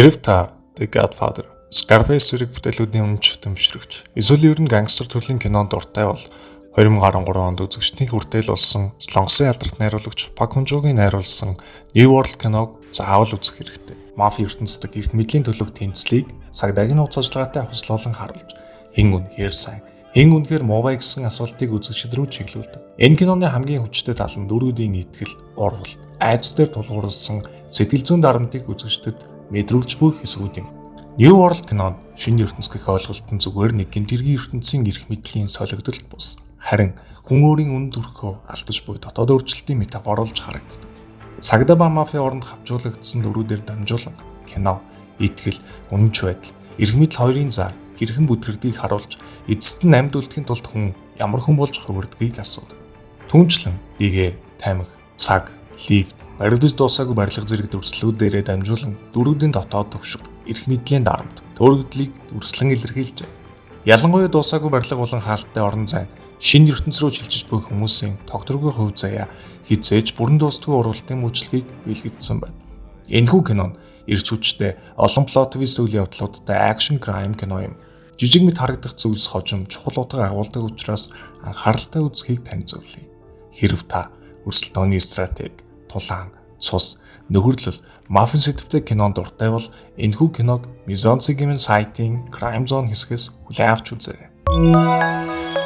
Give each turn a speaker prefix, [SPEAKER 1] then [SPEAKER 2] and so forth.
[SPEAKER 1] Хэрв та The Godfather, Scarface зэрэг бүтээлүүдийн үнэнч хөтөмжрөгч, эсвэл ер нь гангстер төрлийн кинонд дуртай бол 2013 онд үзэгчдийн хүртэл болсон Солонгосын алдарт найруулагч Пак Хонжогийн найруулсан New World киног заавал үзэх хэрэгтэй. Мафи ертөнцийн эрх мэдлийн төлөөх тэмцлийг цагдаагийн нууц ажиллагаатай хослуулан харуулж, хэн үнэхээр сайн, хэн үнэхээр муу вэ гэсэн асуултыг үзэгчид рүү чиглүүлдэг. Энэ киноны хамгийн хүчтэй тал нь дүрүүдийн итгэл, урвалт, айдас дээр тулгуурласан сэтгэл зүйн дарамтыг үзэгчдэд мэдрүүлж буй хэсгүүд юм. New World кинонд шинэ ертөнц гэх ойлголт нь зүгээр нэг гэмт хэргийн ертөнцийн эрх мэдлийн солигдолт бус. Харин хүн өөрийн үнэн төрхөө алдаж буй дотоод өөрчлөлтийн метафор болж харагддаг. Цагдаа ба мафия оронд хавжуулагдсан дүрүүдээр дамжуулан кино, итгэл, үнэнч байдал, эрх мэдэл хоёрын зар хэрхэн бүдгэрдгийг харуулж, эцэст нь амьд үлдэхин тулд хүн ямар хүн болж хувирдгийг асуудаг. Түүнчлэн дигээ, тамхи, цаг, лифт, баригдаж дуусаагүй барилга зэрэг дүрслэлүүдээрээ дамжуулан дүрүүдийн дотоод төвшиг, эрх мэдлийн дарамт, төөрөгдлийг дүрслэн илэрхийлжээ. Ялангуяа дуусаагүй барилга болон хаалттай орон зай нь шинэ ертөнц рүү шилжиж буй хүмүүсийн тогтворгүй хувь заяа хэзээ ч бүрэн дуустгүй урвалтын мөчлөгийг бэлгэдсэн байна. Энэхүү кино нь эрч хүчтэй олон plot twist үйл явдлуудтай action crime кино юм. Жижиг мэт харагдах зүйлс хожим чухал утга агуулдаг учраас анхааралтай үзэхийг тань зөвлөе. Хэрв та өрсөлдөөний стратеги, тулаан, цус, нөхөрлөл, мафи сэдвтэй кинонд дуртай бол энэхүү киног Mizonzi гэмэн сайтын Crime Zone хэсгээс хүлээн авч үзээрэй.